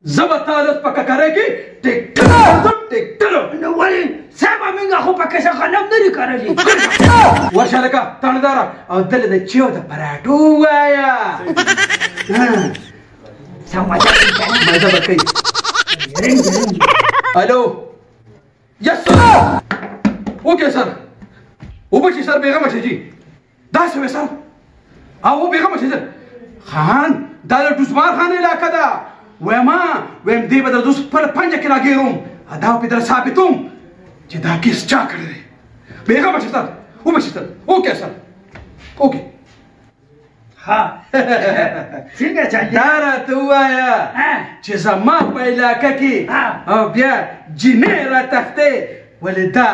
زه به تا له په ککرۍ کې ټیکټر ورځم، ټیکټر. نو ولې صاحب، موږ خو پکې څه غنم نه دي کرلي. ورشه لکه تاڼداره او دله د چیو د پراټو ووایه. څه مزه کوي که نه؟ مزه به کوي. رنګ رنګ. الو، یس سر، اوکې سر، وبه شي سر، بېغمه شي جي. داسې وې سر، او بېغمه شي سر. خان دا د ډوزمار خان علاقه ده. وایم وایم دی به در اوس خپله پنجه کې راګېروم، دا پې در ثابتوم چې دا کیس چا کړی دی. بېغمه شي سر، وبه شي سر، اوکې سر، اوکې. ها، څنګه چل؟ دا راته ووایه چې زما په علاقه کې او بیا جینۍ راتښتې، ولې دا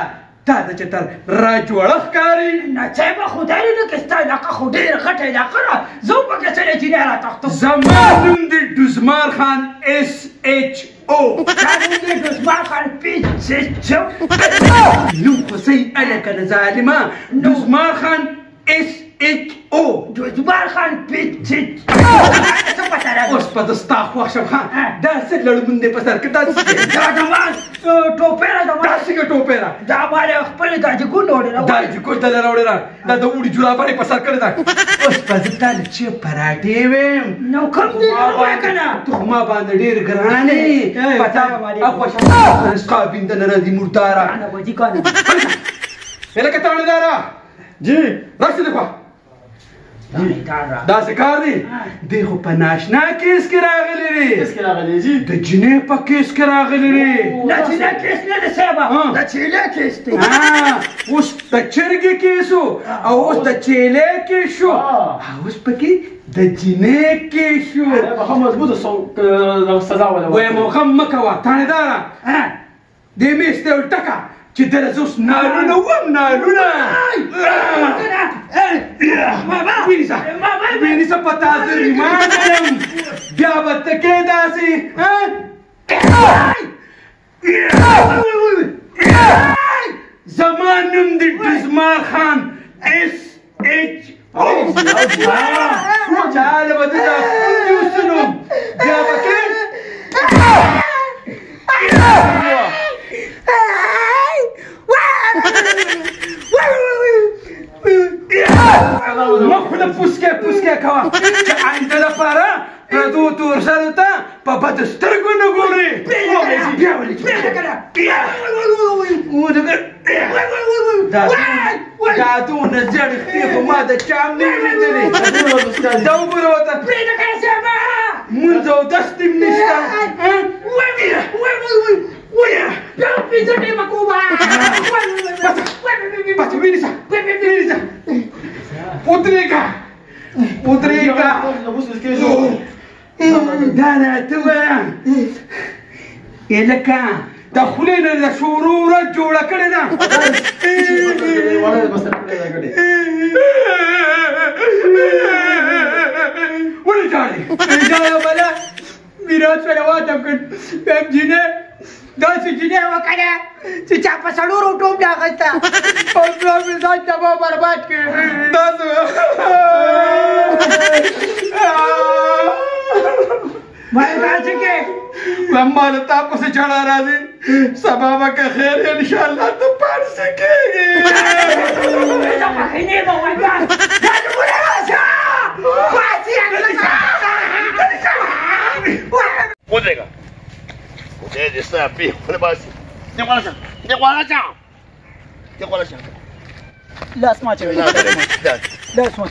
تا د چې تر را جوړه ښکاري؟ نه صاحب، خدای دې نه کړي، ستا علاقه خو ډېره غټه علاقه ده، زه هم پکې څه جینۍ راتښتم. زما نوم دی ډوزمار خان ایس ایچ او. ستا نوم دی ډوزمار خان پی ایچ او؟ نوم خو صحیح هلکه د ظالمه، ډوزمار خان ایس ایچ او. ډوزمار خان پی ایچ څه پته راغله؟ اوس په زه ستا خوښ شم. ښه، دا څه لړمون دی په سر کې؟ دا څه دی؟ دا زما ټوپۍ ده. دا څنګه ټوپۍ ده؟ دا ما له خپلې داجي ګل راوړې ده. داجي ګل ته راوړې ده، دا د اوړي جرابه یې په سر کړې ده. اوس به زه تا له چې پراټې ویم. نو کوم دی ووایه که نه؟ ته خو ما باندې ډېر ګران یې. پتا اخوا شه، رزقا بینده نه راځي مرداره. کنه به ځي کنه. هلکه تاڼېداره جي، راشه دې خوا. داسې کار دی، دی خو په ناشنا کیس کې راغلی دی. کیس کې راغلی جي؟ د جینۍ په کیس کې راغلی دی. د جینۍ کیس نه دی صاحب، د چیلې کیس دی. اوس د چرګې کیس او اوس د چیلې کیس شو، اوس پکې د جینۍ کیس شو. ښه مضبوطه سزا وله. وایم غم مه کوه تاڼېداره، دې میز ته ټکه چې دله زه اوس نالونه وم، نالونه. ونیسه ونیسه، په تا زه ریمانه یم، بیا به ته کې داسې. زما نوم دی ډزمار خان ایس ایچ او. چاله به زه دا وسنم، بیا به کې. مخ له پوسکه پوسکه کوه چې آینده لپاره پردو تورسرو ته په بدو سترګو نه ګوري. بیا ولې دا دونه زیړې خپې خو ما د چا هم نه وي لیدلې. دا وګوره ورته، مونځ او دست هم نشته. پته ونیسه ونیسه، ودرېږه ودرېږه. دا راته ووایه هلکه، د خولې نه د شورو ورځ جوړه کړې ده. ولې ژاړې؟ ژاړه بله میراث ولا واتم کړ. وایم جینۍ داسې جینۍ وکړه چې چا په څلورو ټوپ نه اخیسته، او بیا مې ځان تباه برباد کړ. داسې وایي داسې کې لما له تا پسې ژړا راځي. سبا به که خیر انشاءالله ته پارسه کېږي. ودرېږه، خدای دې ستا پې خوله باسي. دې خوا راشه، دې خوا راشه، دې خوا راشه. لاس ما چوي، لاس ما.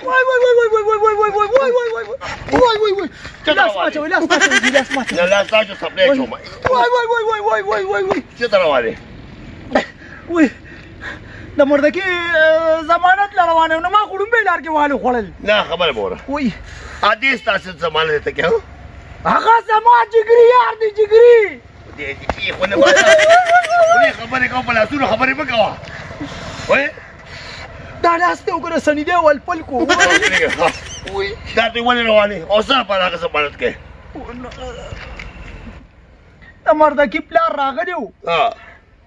وای وای وای وای وای وای وای وای وای وای وای وای وای وای، لاس ما چوي، لاس ما چوي، لاس ما چوي. نه، لاس تاسو سپلای چوم. وای وای وای وای وای وای وای وای، چېرته روان یې؟ وای، د مردکي ضمانت له روان یم. نو ما خو ړومبی لار کې والو خوړل. نه خبره به وره. وای، ادې ستاسو ضمانت ته کې هغه زما جګري یار دی، جګري دې دې پی خو نه وایي. خبرې کوم، په لاسونو خبرې مه کوه. وای، دا لاس ته وګوره، سني دی ول پل کو. دا ته ولې روان یې او څه لپاره هغه ضمانت کوې؟ د مردکي پلار راغلی و،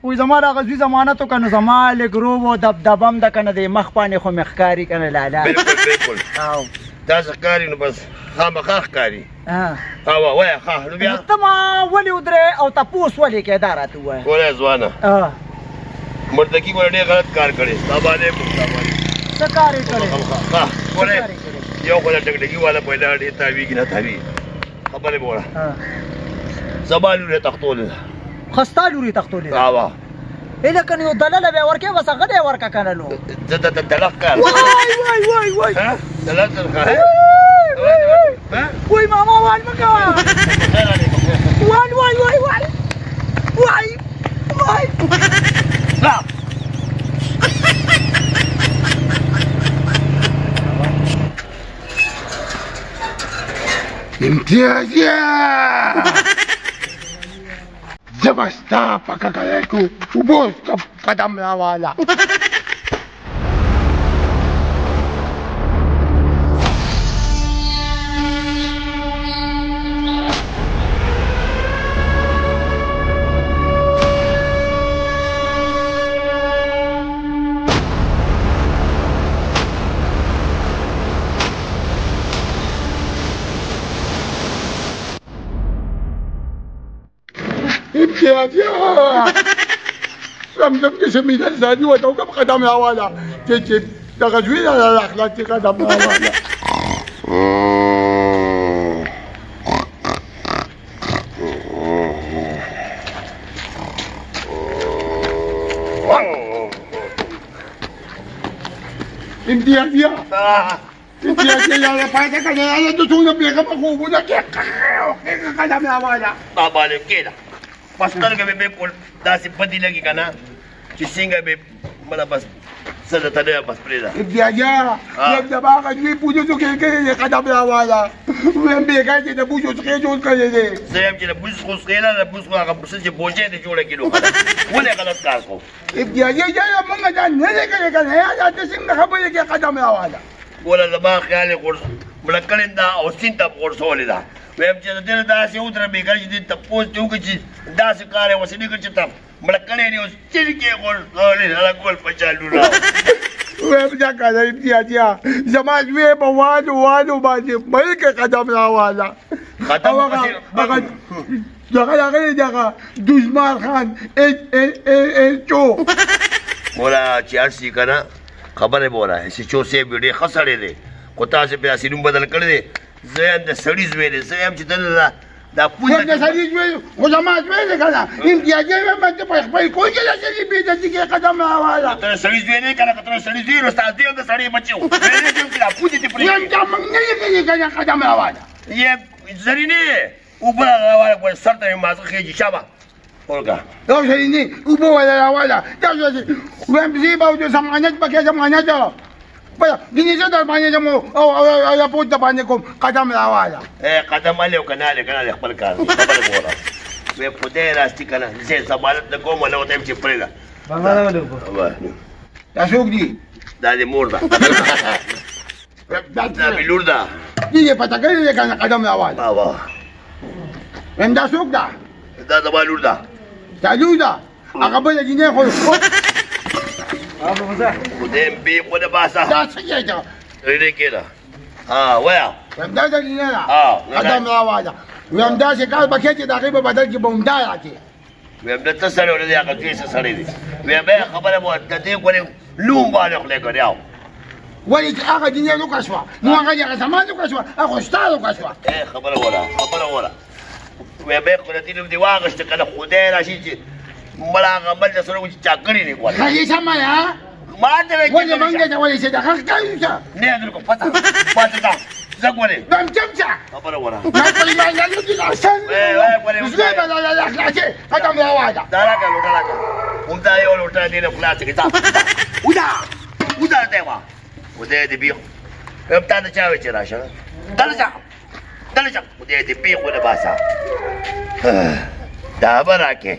وایي زما دغه زوی ضمانت وکړه. نو زما لږ روب او دبدبه هم ده که نه، د مخ باندې خو مې ښکاري که نه لالا؟ بالکل بالکل، داسې ښکاري. نو بس خامخا ښکاري. ها وایه ښه نو بیا ته ما ولې ودرې او تپوس ولې کې دا راته ووایه. ګوره ځوانه مردکي ګوره ډېر غلط کار کړی. سلام علیکم. سلام علیکم. څه کار یې کړی؟ ګوره یو خو د ټکټکي والا پیدا ډېر تاویږي نه تاویږي. خبرې به وکړه. زما لور یې تښتولې ده. ښه ستا لور یې تښتولې ده؟ ها. لکه نو دلله بیا ورکې بس هغه دی ورکه که نه نو زه د دلخ کار. وای وای وای وای دلخ درخه وای ماما وال مه کوه. وال وای وای وای وای وای. لا امتیازیه زه به ستا په ککړۍ کې اوبو قدم راواله. امتیازیه زمزم کې سمیده زادي ورته وکړم قدم راواله چې دغه زوی راخله چې قدم راواله. امتیازیه امتیازیه یاره پایته که یاره د څونه بېغمه خوبونه کې قدم راواله. بابا له کېده په سترګه مې بالکل داسې بدې لګي که نه چې څنګه مې مله بس څه درته نه وایم بس پرېږده. امتیازیه یم زما هغه زوی پولیسو کې کړی دی قدم راواله. ویم بېګا چې د بوسو څخې جوړ کړی دی. زه یم چې د بوس خو څخې نه د بوس خو هغه څه چې بوجۍ دې جوړه کړي نو ولې غلط کار کوو؟ امتیازیه یاره مونږ دا نه دی کړی که نه یاره ته څنګه خبرې کوې قدم راواله. ګوره زما خیال یې مړه کړې ده او سیند ته غورځولې ده. ویم چې د دې نه داسې ودره بېګا چې دې تپوس دې وکړي چې داسې کار یې ورسې نه کړ چې ته مړه کړی دی اوس سیند کې یې غورځولې ده ګل په چالونه. ویم دا که نه امتیازیه زما زوی په والو والو باندې ملک قدم راواله. قدم هغه دغه راغلی دغه دوزمار خان ایچ او. ګوره چې هر څه که نه خبرې به وره. ایس ایچ او صاحب ډېر ښه سړی دی خو تاسې پرې داسې نوم بدل کړی دی. زه یم د سړي زوی دی. زه یم چې ته دا پوزه د سړي زوی خو زما زوی دی که نه. امتیازي یم ته په خپل کور کې د سړي بې عزتي کې قدم راواله. ته د سړي زوی نه یې که نه که ته د سړي زوی نو ستا زوی هم د سړي بچی و. ویلی یم چې دا پوزې دې پرې یم دا موږ نه یې کړي که نه قدم راواله. یم زرینې اوبه راواله ګوره سر ته مې مازغه خېژي. شابه ورکه دا زرینې اوبه وله راواله. دا ویم زه به د ضمانت پکې ضمانت ګینې زه در باندې ځم او رپورټ در باندې کوم قدم راواله. قدم الې او که نه الې که نه خپل کار دی. خبره به وکړه. وایي خدای راستي که نه زه یې ضمانت نه کوم نه ورته یم چې پرېږده. دا څوک دي؟ دا دې مور ده. دا مې لور ده. دې یې پته کړې دی که نه قدم راواله. وایم دا څوک ده؟ دا زما لور ده. دا لور ده؟ هغه بله جینۍ خو خدای بې خو نه باسه. دا څه شی ده؟ رېډې کېده. ها وایه. وایم دا د جینۍ ده. قدم راواله. وایم داسې کار به کوې چې د هغې په بدل کې به همدا راکې. وایم د څه سړی نه دی هغه زوی څه سړی دی. وایم بیا خبره مو د دې ګورې لوم والې خولې کړې او ولې چې هغه جینۍ لوکه شوه نو هغه دغه زما لوکه شوه هغه ستا لوکه شوه. خبره وره خبره وره. وایم بیا خو د دې نوم دې واخېسته که نه خدای راشي چې مړه هغه بل د سره چې چا کړي نه ګوره. ښه سمه ده. ما ته وایي ولې مونږ ته ولې چې دغه ښکار یو څه؟ نه درکو پته پته ده زه ګورې. بم چم شه. خبره وره. ما په ایمان لرو چې دا څنګه زوی به راخلاصې قدم راواله. دا راکړه لوټه راکړه. همدا یو لوټه دې نه خلاصه کړه. وځه وځه دی وا. خدای دې بېخ هم تا ته چا ویل چې راشه دلته شه دلته شه خدای دې بېخ ونه باسه. دا به راکې.